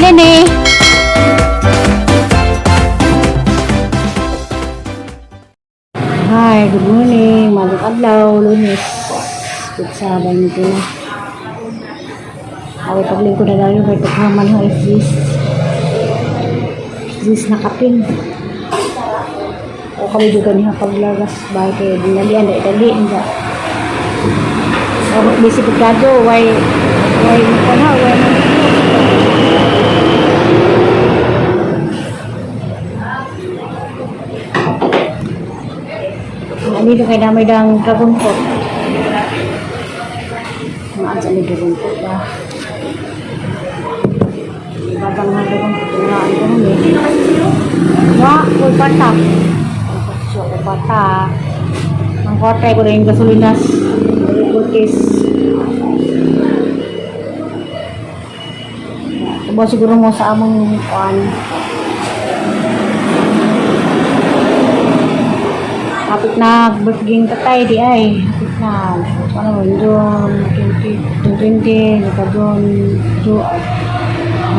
Lene. Hi, good morning. Magandang adlaw, Lunes. Pizza, 20 na. Ako paglingkod na lang yung kay paghaman ng SGs. SGs na kapin. O kami juga niya paglagas bahay kay dinalian, dali dali hindi. O busy pagkado, why ko na, why na. Dito kay damay dang dragon fruit. Maan sa may dragon fruit ba? Babang nga dragon fruit nga ang ganun eh. Wa, uy pata. So, pata. Ang kotay ko rin gasolinas. Butis. Tubo siguro mo sa among kuan. Kapit na birthday tatay di ay. Kapit na. Ano, June 20, June 20, naka June,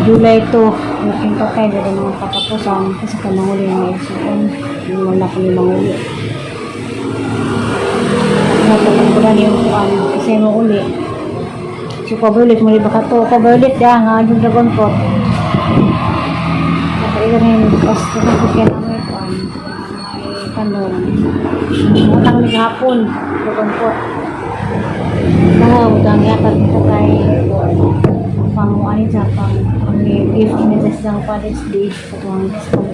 July 2, birthday tatay, dito mga katapusan. Kasi ka manguli ng isuon. Hindi mo na kami manguli. Napapag ko na yung kuan. Kasi mo uli. So, pabulit mo ba ka to? Pabulit ya, nga yung dragon fruit. Kaya rin, basta na ko kaya may kuan. May tanong. Utang ni hapon, dragon fruit. Mga utang yata ko kay pang ano siya, pang pang gift ni sa isang Father's Day sa tuwang discount.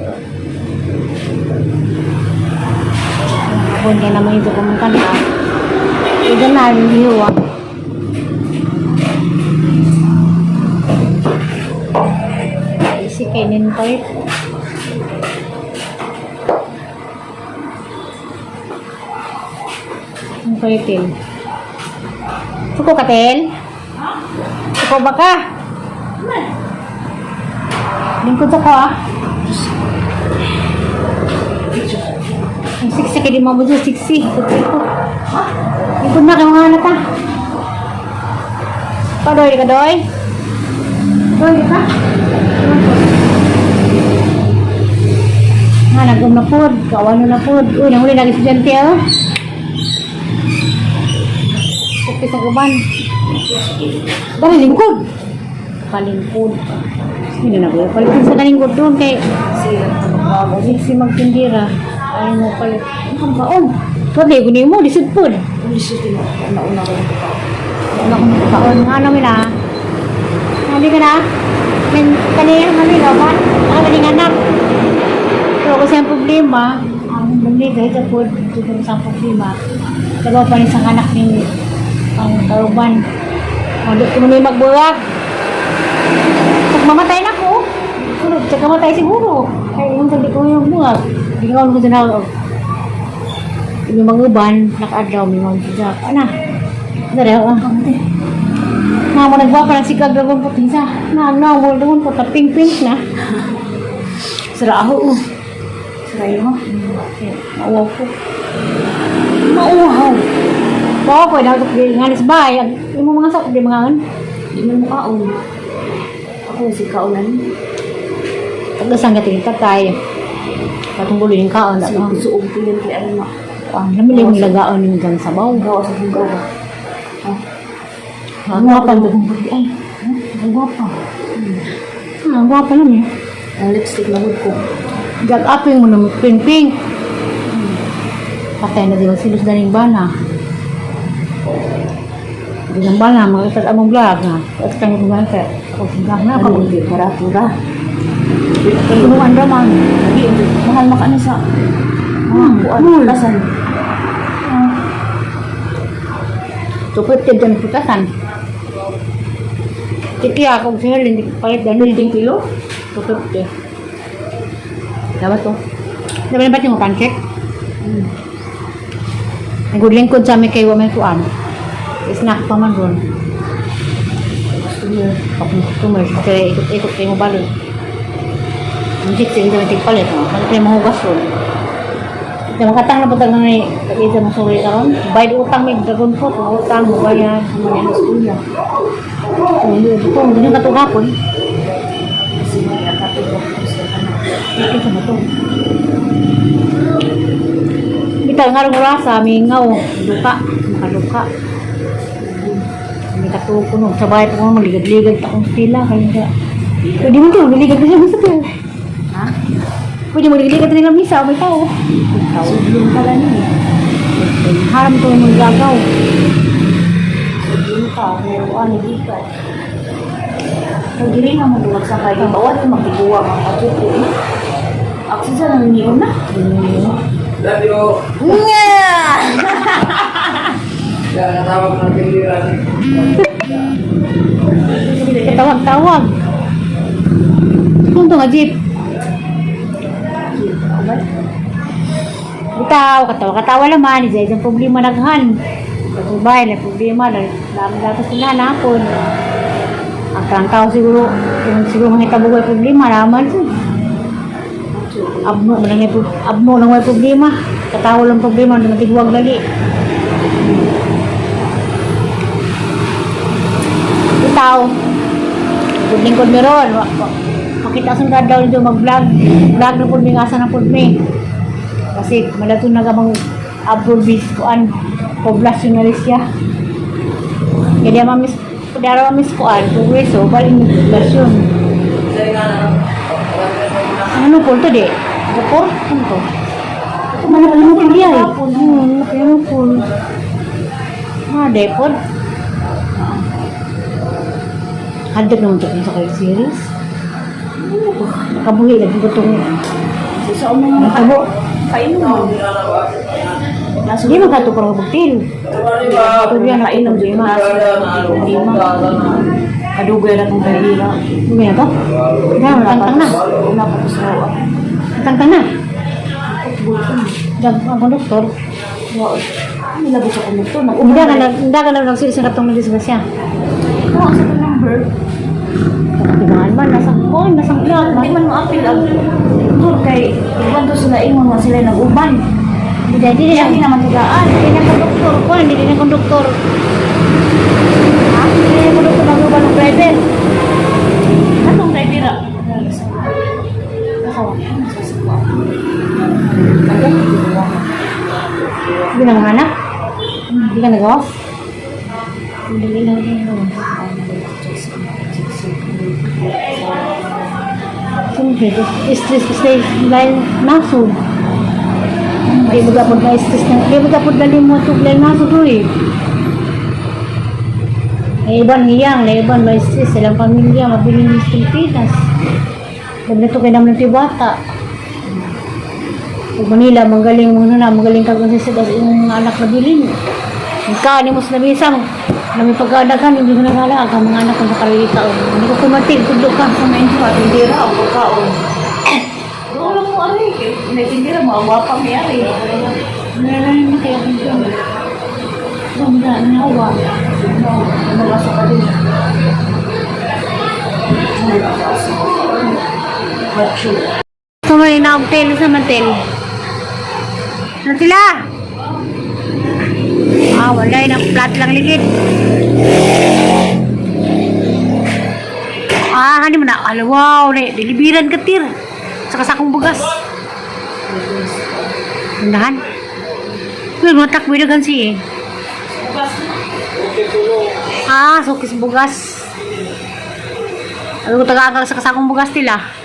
Hapon kaya naman ito kumangkanta. Ito na, hiwa. Isi kainin ko eh. Ang kainin. Suko katel? Suko ba ka? Lingkod sa ko ah. Ang siksi kay di mo dyan, siksi. Suko ko. Lingkod na kay mga anak ah. Padoy ka doy? Doy ka? Nga, nagum na pod. Kawano na pod. Uy, nanguli lagi estudyante oh. Kopi sa guban. Dali, lingkod. Kalingkod. Hindi na ba? Palit sa kalingkod doon kay si magtindira. Ay mo palit. Ang kaon. Pwede ko mo, lisod pod. Nauna ko yung tao. Ano kung kaon? Ano mi na? Hindi ka na? Men, kanina kami, no? Ba? Ako kaning anak. Pero kasi ang problema, ang bumili kahit sa food, siguro sa problema. Dalawa pa rin sa anak ni ang kauban. O, di ko may magbuwag. Pag mamatay na ko, sunod, tsaka matay siguro. Kaya yung sabi ko yung buwag. Hindi ko ko na yung mga uban, nakaadlaw, may mga siya. Ana, dere, oh. Na mo nagwapa ng sikag dragon fruit isa. Na na mo dragon fruit na pink pink na. Sira ako. Oh. Sira yun. Mauwaw ko. Mauwaw. Bawa ko daw di nga sa bahay. Imo mga sok di mga an. Di man mo kaon. Ako si kaonan. Tagasang gating tatay. Katong bulo yung kaon. Sa Ano? suog ko yan kay ano na. Ang lamig yung lagaon yung gang sabaw. Gawa sa bugaw ba. Ah, Ang gwapa ang dragon fruit ay. Ang gwapa. Ah, ang gwapa lang eh. Ang lipstick na hood ko. Jag aping mo na pink pink. Patay na di ba silos daning bana. Di ng bana makita sa among vlog ha. At kang mga kay ako vlog na Ano ako. hindi para pura. Tulungan ra man. Lagi mahal makaano sa kuan Cool. kasan. Tupit dan putasan. Tiki ako single hindi palit dan 15 kilo? Tupit. Dapat to. Dapat ba yung pancake? Nagulingkod sa amin kay wa may kuan. Snack pa man ron. Customer. Pag customer, kaya ikot-ikot kayo mo balon. Hindi siya hindi matig palit. No? Ano kayo mahugas ron? Kaya makatang na putang na ni isa mo suri karon. Bayad utang may dragon fruit, utang mo bayad. Ano sa kuya. Hindi ko, hindi na katugapon. Okay sa mo to. Bitaw nga rin orasa, mingaw, luka, makaluka. Hindi katuog ko nung sabay pa ko maligad-ligad ta akong pila kaya nga. Pwede mo to, maligad ka siya gusto to. Ha? Pwede mo maligad rin ang misa, may tao. May tao. Sudlong pala ni. Haram to yung gagaw. Sudlong ka. Pero ano di ka. Kung dili na mo duwag sa kayo, bawal yung magtiguwa mga katuko. Ako sa nangyayong na. Love you. Nga! Kaya natawag ng tindiran. Katawag-tawag. Kung to nga jeep. Bitaw, katawa-katawa naman, isa isang problema naghan. Patubay, na problema, dami dapat sila napon. Ang tao siguro, kung siguro mga tabog ay problema, naman siya. Abno man lang may abno lang may problema. Katawa lang problema, hindi matigwag lagi. Bitaw, good lingkod meron. Makita sa daw nito mag-vlog. Vlog na po mi, asa na po mi. Kasi malato na ka mang abroad bis kuan poblasyonalis siya. Kaya di mamis dara mamis kuan progreso bali poblasyon. Ano po to di? Gapor? Ano to? Ito man ang ano diya eh. Ano po? Ah, depot. Hadap naman to kung sa kayo series. Nakabuhi lagi ko itong Sa umang nakabo. Kainom mo. Hindi man kato parang buktil. Tubig na Kainom dito na. Kadugay na itong kahira. Hindi na to? Na, tangtang na. Una pa ko sa hawa. Tangtang na. Dag ang konduktor. Wow. Nilabot sa konduktor. Hindi ka na, hindi ka na nagsiris na katong nagdisgrasya. Ikaw ang sa itong number. Kumahan man, nasa kon, nasa clock. Hindi man mo-appeal ang doktor kay iwan to sila ingon nga sila nag-uban. Hindi, hindi Hindi na. naman tugaan. Hindi na konduktor ko, hindi na konduktor. Ha? Hindi na konduktor mag-uban ng driver. Katong driver ah. Nakawa. Hindi na mga anak. Hindi ka nag-off. Hindi na nag-off. Siyempre, stress kasi dahil nasod. Di mo gapod na stress na, di mo gapod na limot og dahil nasod uy. Naiban hiyang, naiban may stress, silang pamilya, mabiling sa Pilipinas. Huwag na to kay naman ito bata. Pag Manila, magaling mo na, magaling ka kung sa iyong mga anak na bilin. Ikaw, ni mo sa lamisa, na may pagkadagan, hindi ko nakala, ang mga anak ko sa karita. Hindi ko kumatig, tudlo ka. Sa main ko, tindira o pagkaon. Doon lang mo ari. May tindira mo, awa pa may ari. Nalalaman na kaya kung saan. Ganda, nawa. No, nabasa ka din. Tumay na og tel sa mantel. Ano sila? Ah, wala yun. Ang flat lang ligid. Ah, hani mo na. Ala, wow. Ne, dilibiran ka, tir. Sa kasakong bugas. Tindahan. Uy, matak, bidagan si eh. Ah, sukis bugas. Ano ko taga sa kasakong bugas nila?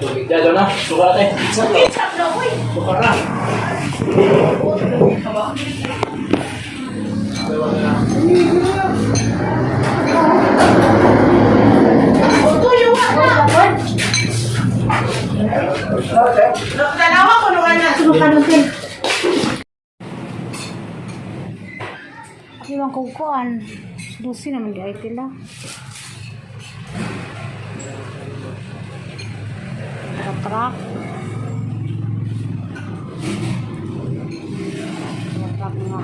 Diyan na, suka na tayo. Suka na. Dalawa ko nung anak. Subukan natin. Iwan ko kuan. Dusi naman di ay tila. Truck. Truck nga.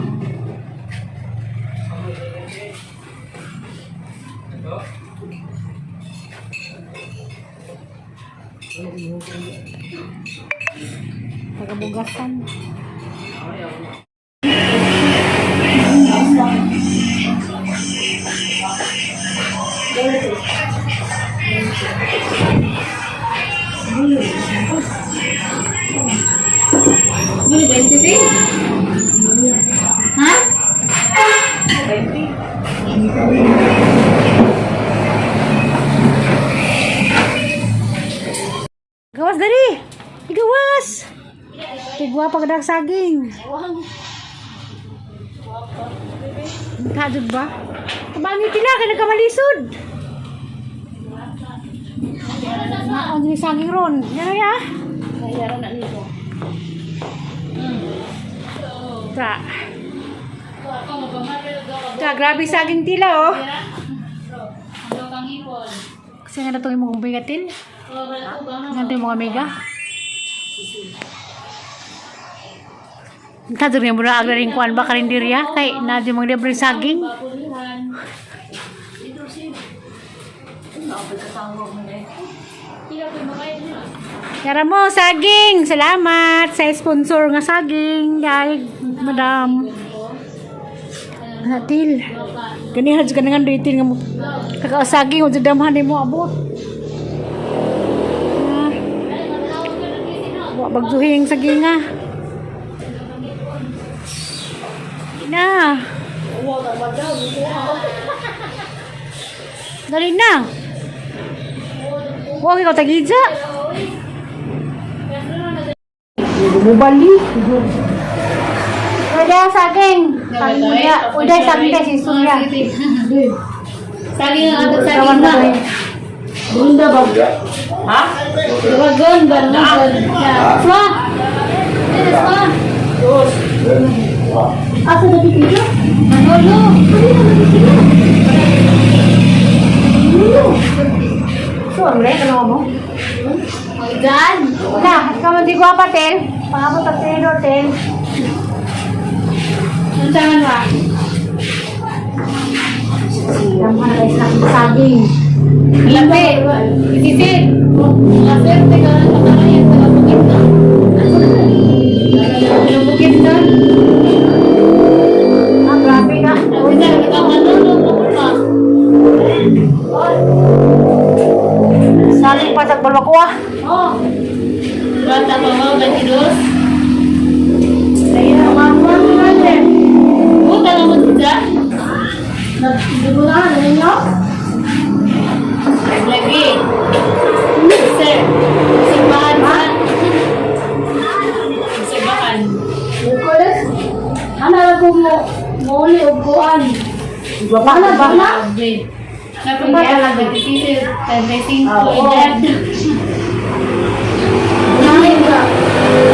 Tagabugasan. Bili 20 din. Ha? 20. Gawas dali! Igawas! Tigwa pagdag saging. Kadod ba? Tabangin tila kay nagkamalisod. Naon ni saging ron. Yan ya. Kaya na nito. Ta. Ta, grabe saging tila oh. Kasi nga na itong imong umigatil. Nga ito yung mga amiga. Kadto niya muna agla rin kuan ba karinderya kay na di mga libre saging. Yara mo, saging! Salamat sa sponsor nga saging. Dahil, madam. Natil. Gani hadj ka nga duitin nga mo. Kaka saging o damhan mo abot. Ah. Wa bagduhi ang saging ah. Na. Dali na. Huwag ikaw tagidya. Bumubali. Udah saging. Saging muda. Udah saging deh si Surya. Saging ang atong Kawan saging na. na. Bunda ba? Ha? Dragon ba naman? Swa. Swa. Asa na dito? Manolo. So, ang rek, ano mo? Gan. Na, ikaw man di ko patel. Pangabot patel, hotel. Unsa man ba? Damhan na guys, ng saging. Lapi. Isisi. Mga swerte ka na pakarayan sa bukid na. Ang bukid na. Ah, grabe na. Unsa ka Manolo mo pa. Saging pa sa balwakuha. Oh. Bata pa mo 22. Ayun, mga kuha natin. Buta na mo dito. Nagdugunan, ano ninyo? Lagi. Sir. Simbahan sa. Simbahan. Nicholas, ano lang kung mo, muli o kuan? Ano ba na? Grabe. Napagkala 26, 35, edad.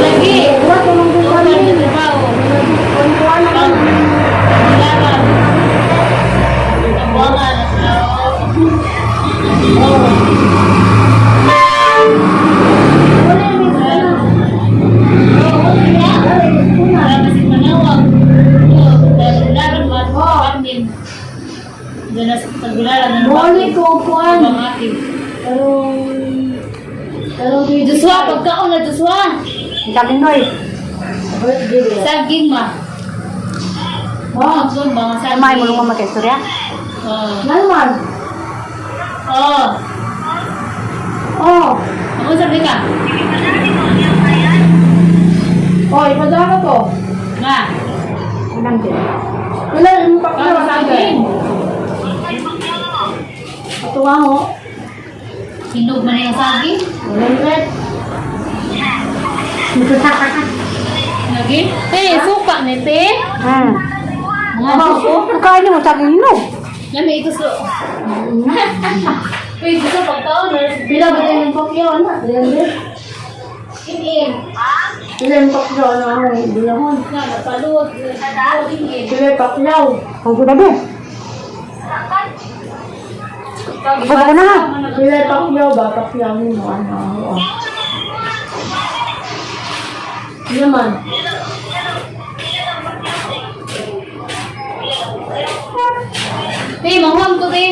Lagi. Wala ko nung kuan Tuwan ni. na trabaho. Kuan na lang. Laban. Tambuangan. Para kasi manawag. Tagularan ba? Pangin. Doon na sa tagularan. Muli ko kuan. Pangati. Pero, pero Joshua, pagkaon na Joshua. Saging noy. Saging ma. Oh, doon ba nga saging? May mulong mama kay istorya. Oo. Nalman. Oo. Oh. Ako sabi ka. Oh, ipadala ko. Ma. Unang din. Wala yung pakla Para saging. Atuwa mo. Hinog man yung saging. 100. Lagi. Te, suka ni te. Mga suko. Kain mo sa akin no. Lami ito so. Uy, gusto pagkaon. Pila ba tayo ng pakyaw na? 300. In-in. Pila yung pakyaw na ako. Bilahon. Na, napaluwag. In-in. Pila yung pakyaw. Ang gabi. Pag ako na. Pila yung pakyaw ba? Pakyaw mo. Ano ako ah. Pila man. Te, manguham ko te.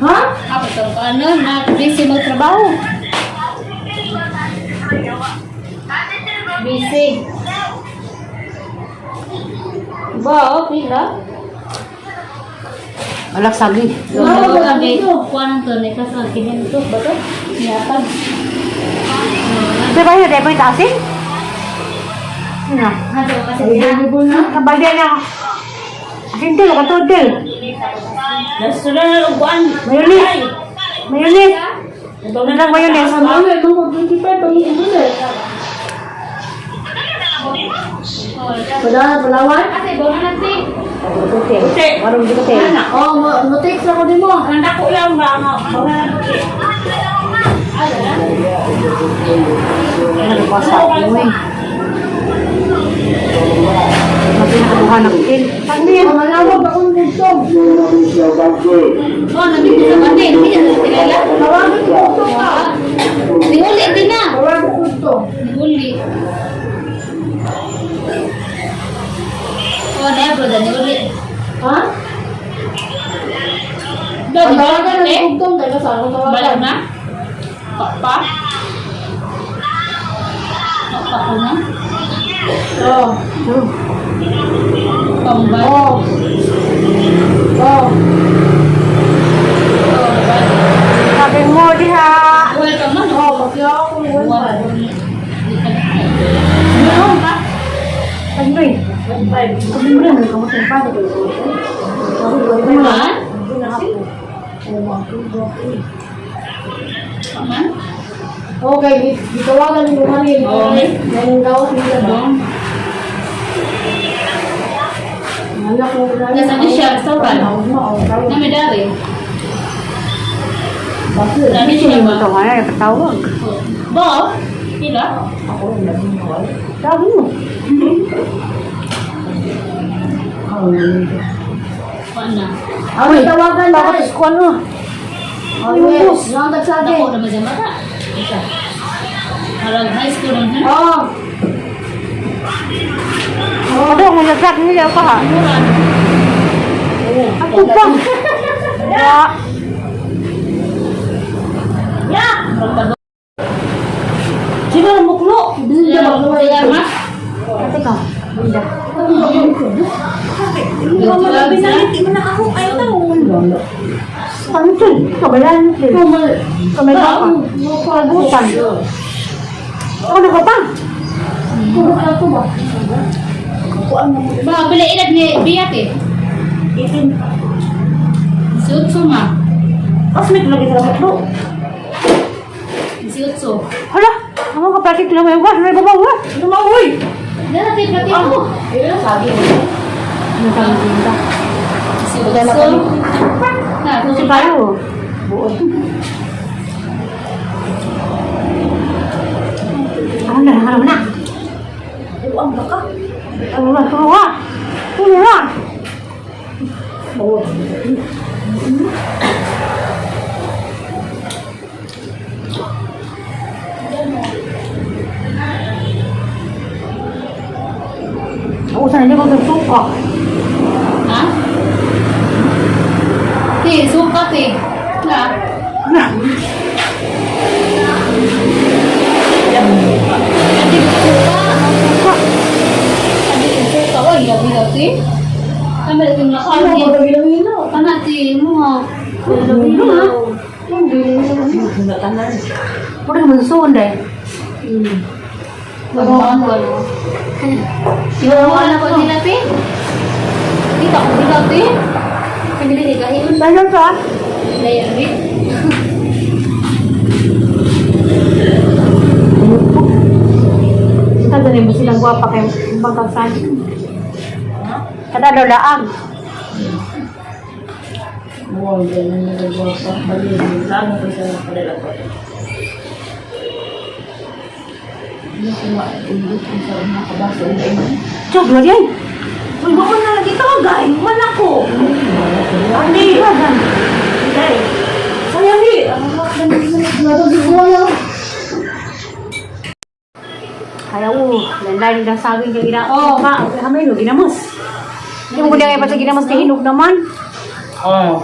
Ha? Ako to, ano, na busy magtrabaho. Busy. Ba, oh, pila. Alak sagi. Ano ba kami? Kuha ng to, nekas ang kininto ba to? Niyatag. Di ba yun? Di ba yung taasin? Na. Ano, kasi niya. Available na. Kabalya na. Asin til, katod til. Nasulan na uguan. Mayonnaise. Mayonnaise. Ano lang mayonnaise? Ano na itong 25 ang ibon eh. Wala na palawan? Kasi, bawa na te. Puti. Marunong di kasi. Oh, mo-text ako din mo. Ang dako lang ba nga? Bawa na puti. Ano pa sa akin eh. Mapinakabuhan ng til. Ano yan? Oh, malawag akong bugtong. Oh, nandito sa bandi. Hindi na sila. Tawagin ko bugtong ka. Nihuli din na. Tawagin ko bugtong. Nihuli. Oh, na bro, nihuli. Ha? Do, Ang di ba tawagan na ng bugtong. Teka, saan ko Balak tawagan? na? Pa? Pa ko na? Oh. Pambal? Oh. Oh. Sabi mo diha. Welcome man. Oh, pakyaw ako. One five. Ano ba? Ano eh? Sabi mo rin, kamusta yung pato? Man? Man? Okay, gitawagan ni Bumanil. Oh. Yung gawas nila ba? Anak ko na. Nasa ano siya, restaurant? Nami. Nami dari. Bakit? Nami siya ba? Ito nga na, patawag. Ba? Sila? Sabi mo. Paano? Ang tawagan na. Tapos ko ano? Oh, yes. Yung tagsabi. Dako naman siya bata. Isa. Parang high school lang ha? Oh. Ano, ang nagsak nila pa ha? Mura. Ang kupang! Ya. Sino ang muklo? Hindi Sila ba? sila ma? Ate ka. Bunda. Ano ito? Kabayan ito. Kamay ka pa. Kabutan. Ano ka pa? Ako ba? Ba, pila edad ni Biat eh? 18. 18 ma. As may tulog sa muklo. 18. Hala! Ang mga kapatid ko na may ugas. May babaw ha? Lumawoy! Dara tayo pati ko. Ano sabi bunda? 18. Na, Si Payo. Ano na? Ano na? Ano na? Tulong ka! Tulong ka! Ako sana hindi ko suka. Ha? Te, suka te. Na. Na. Ati suka. Suka. Ati suka. Oy, gabi gabi. Kami lagi Ano melakukan. ba gawin na? Kana ti mo ha. Puro naman suon dahil. Wala ko nila te. Di ka ko nila te. Pinili ni gahion. Dahil sa Dayan bi. na mo silang gwapa kay pagkaksan. Kada daw laag. Wow, ganun na nagwapa. Bali, Saan ko sa padala ko? Ano kung maulot ko sa mga kabaso? Chog, wala yan. Uy, wala na lagi tawagay. Man ako. Hindi. Hindi. Sayang eh. Ang mga Kaya o, landay ng saging kay ina. Oh, ka, hamay no ginamos. Hindi mo kundi pa sa ginamos kay hinog naman. Oh.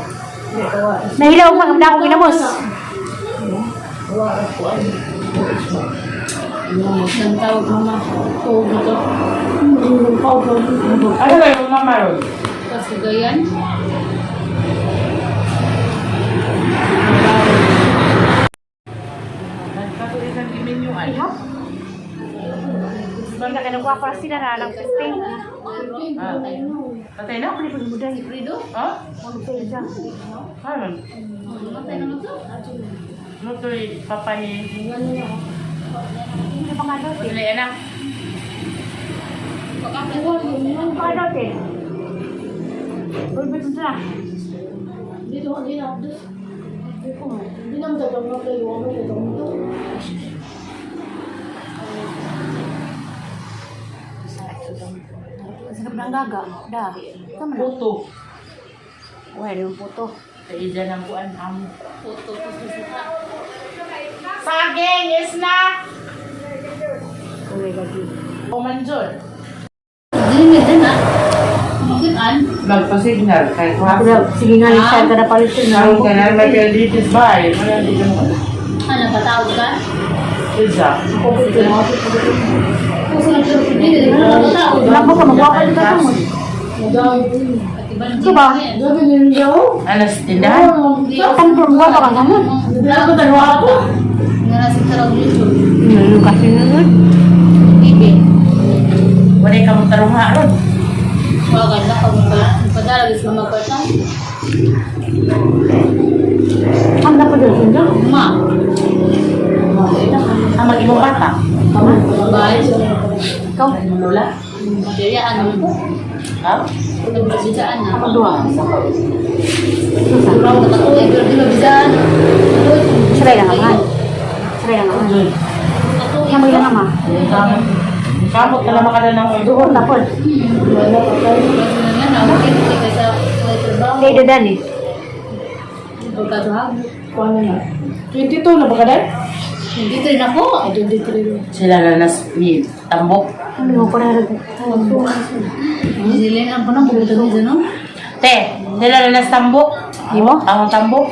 Nahilaw pa na ako ginamos. Ang tawag mama. Tuog ito. Ano ba yung mama ron? Kasugayan. Ihap. Bangga ka nagwa para sila na lang testing. Patay na? Ano pa mo dai? Ha? Ano sa isa? Ano? Ano to papa ni... Ano pa nga daw? Tuloy anak. Ano pa nga daw? Uy, ba't na? Dito, hindi na. Hindi na matagam kayo. Ano matagam to? Sarap ng gaga. Da. Tama na. Puto. Uy, ano yung puto? Sa ija ng kuan amo. Puto. Saging is na! Uy, lagi. O manjol. Magpa-signal kay Kwasi. Sige nga, next time ka na palit yun. Ang kanan may pelditis ba eh. Wala dito mo. Ano, patawag ka? Ija. Wala mo ka, magwapa dito ka mo. Ito ba? Sabi niyo daw? Ano sa tindahan? Ang magwapa ka naman. Hindi ako dalawa ako. Ano kasi nun? Wala ka magtarong ha ron. Ang dapat doon, sundo. Ang mag-imong bata. Tama? Ikaw? Ano lola? Ha? Ako duha. Saray lang naman. Saray lang naman. Kamay lang ama. Kamot na naman ka na ng Doon tapos. Kay dadan eh. Kuha na. 22 na ba ka dahil? Ako! Ay, 23 na. Sila na nas ni tambok. Ano mo para Te, sila na nas tambok. Di mo? Ang tambok.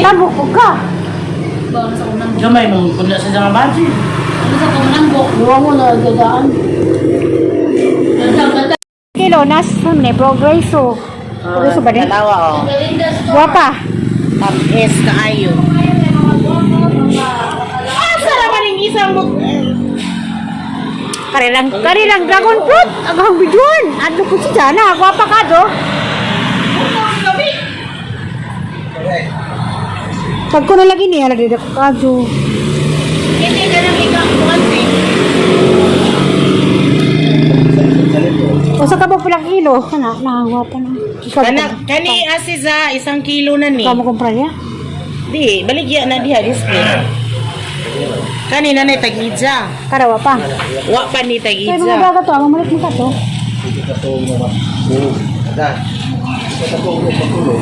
Tabo ko ka. Gamay mong kuna sa mga budget. Luwa mo na dadaan. Kilo nas ne progreso. Progreso ba din? Dalawa oh. Guwapa. Tamis kaayo. Asa naman yung isang buk... Karilang karilang dragon fruit. Agang bidyon. Adto ko si Jana, guwapa ka do. Pag ko na lagi niya, lagi ko kadyo. Hindi ka nang ikaw kuwanti. O sa tabo pila kilo, kana nakaguwapa na. Ikaw Kana, kani asiza, 1 kilo na ni. Ikaw mo kumpra niya? Di, baligya na diha display. Kani na ni tag-ija. Karawa pa. Wa pa ni Kaya mga tag-ija. baga to, ang malit mo ka to. Hindi ka to mga. Oo, ada. Sa to mo pakulo.